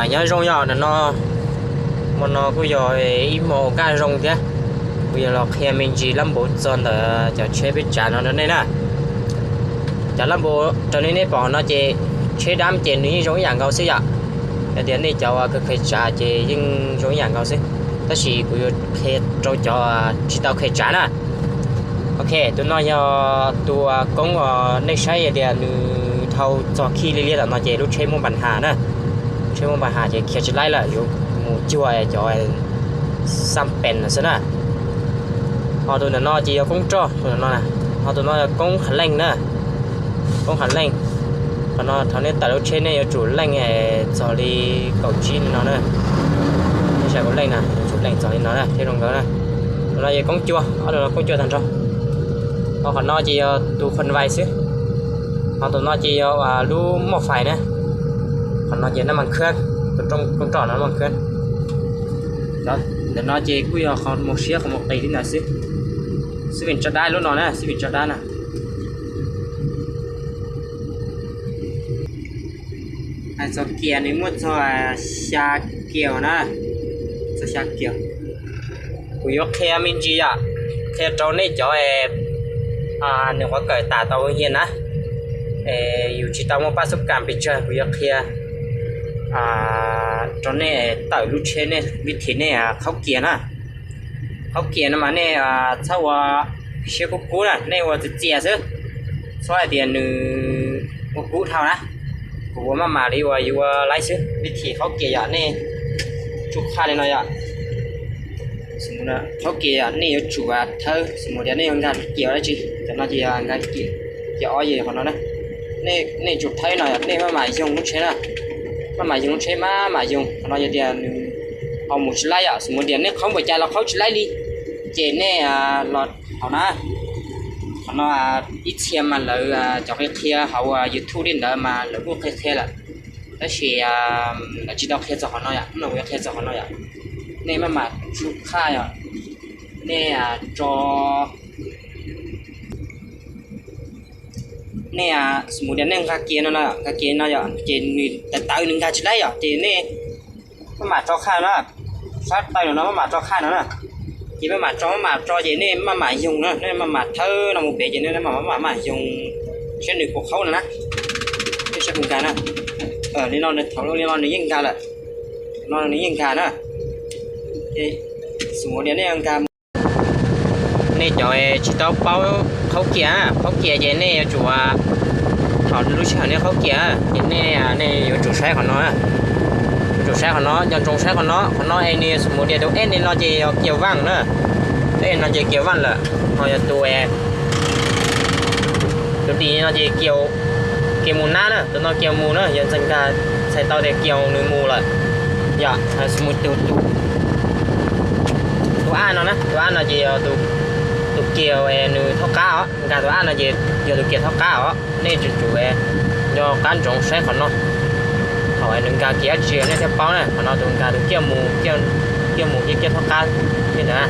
Nyob zoo yom, ntawm no, hmo no kuj yog ib hmo kaj zoo thiab. Kuv yuav los qhia me ntsis lab npav txog ntawm cov tsheb peb tsav no rau nej na. Cov lab npav rau nej, nej pom no ces tsheb dab ces nws yeej zoo ib yam nkaus xwb yom. Yog tias nej cov uas kheev tsav ces yeej zoo ib yam nkaus xwb, tab sis kuv yuav qhia rau cov tsis tau kheev tsav na. Ok, tus no yog tus koob uas nej saib tias nws dhau txog khij li liab tom no ces lub tsheb muaj npa has na. Tsheb muaj npa has ces khiav tsis laib lawm, yuav mus cuag cov xab pes no xwb na. Ho tus ntawm no ces yog koob roj, tus ntawm no, ho tus no yog koob hav leej na. Koob hav leej. Qhov no thaum nej tawm lub tsheb nej yuav tsum leej txog li kaum tsib li no na. Nej saib kuv leej na, yuav tsum leej txog li no na thiaj zoo nkauj na. Tus no yog koob cua, ob tug no koob cua tag nrho. Ho qhov no ces yog tus khuv vais xwb. Ho tus no ces yog lub moj fais na. Qhov no ces nab mas khab, tus koob roj no nab mas khab. Ntawm no ces kuj yog qhov mus siab qhov mus qis li ntawd xwb. Xib fim tsab dab lub no na, xib fim tsab dab na. Hais txog kiav nws muaj txog xya kiav na, txog xya kiav. Kuv yuav qhia me ntsis yom, qhia rau nej cov nws qhuav kawm tas tau hia na, yus tsis tau muaj paj xub kam pes tsawg, kuv yuav qhia rau nej tawm lub tsheb nej vib thim nej qhaub kiag na. Qhaub kiag no mas nej txhob ua siab kub kub na, nej ua txias txias xwb, txhob hais tias nws ua kub dhau na. Kuv ua maj mam li uas yuav ua laib xwb, vib thim qhaub kiag yom, nej tsuj qhaj li no yom. Qhaub kiag yom, nej yuav tsum thawb, xws mus tias nej yuav nkag kiag dab tsi, cov no ces yog nkag kiag, kiag ob yam qhov no na. Nej tsum thawb no yom, nej maj mam yoog lub tsheb na, maj mam yoog lub tsheb, maj mam yoog qhov no yog tias nws ho mus tsis laib yom, xws mus tias nej qhaub npaum cas los qhaub tsis laib li, ces nej los hauv na. Qhov no ib txhia mas lawv cov qhia qhia hauv YouTube li ntawd mas lawv kuj qhia qhia lawm, tab sis lawv tsis tau qhia txog qhov no yom, no kuv yuav qhia txog qhov no yom. Nej maj mam tsum qhaj yom, nej tso, nej xws mus tias nej nkag kiag no, nkag kiag no yom, ces nws tawv tawv nws nkag tsis laib yom, ces nej maj mam tso qhaj no, sab taw no maj mam tso qhaj no na, ces maj mam tso maj mam tso ces nej maj mam yoog na, nej maj mam thawb no mus pem ces nej maj mam maj mam yoog saib nws puas qhaub no na. Nej saib kuv nkag na, li no thaum li no nws yeej nkag lawm, no nws yeej nkag na. Xws mus tias nej nkag mus, nej cov tsis tau paub qhaub kiag, qhaub kiag ces nej yuav tsum, thaum lub sij hawm nej qhaub kiag ces nej, nej yuav tsum saib qhov no, yuav tsum saib qhov no, nco ntsoov saib qhov no, qhov no es nws xws mus tias tus ej li no ces yog kiag vaj na, tus ej no ces kiag vaj lawm, ho yog tus, tus dim no ces kiag mus nab na, tus no kiag mus na, yog ntxees nkag txhais tau tias kiag nws mus lawm. Yog xws mus tus, tus aj no na, tus aj no ces yog tus kiag nws thaub qab os, nkag tus aj no ces yog tus kiag thaub qab os, nej tsum tsum nco qab ntsoov saib qhov no. Thaum nws nkag kiag dab tsi nej thiaj paub na, qhov no tus nkag tus kiag mus, kiag mus kiag kiag thaub qab thiab ntawd.